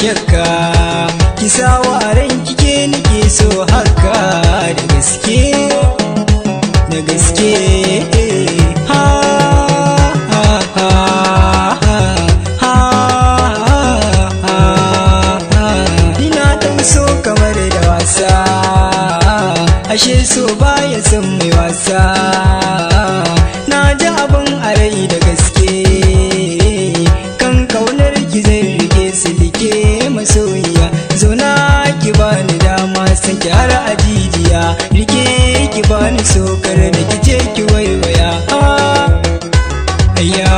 Shakka ki sawa a ran kike nake so haka da gaske, da gaske. Ha ha ha ha ha ha. Ina dan so kamar da wasa, ashe so baya son mai wasa. Na ji abin a rai da gaske, kan kaunar ki zai rike silike. Masoyiya, zauna ki bani dama, san ki har a jijiya rike, ki bani sokar da ki je ki waiwaya. Ayya.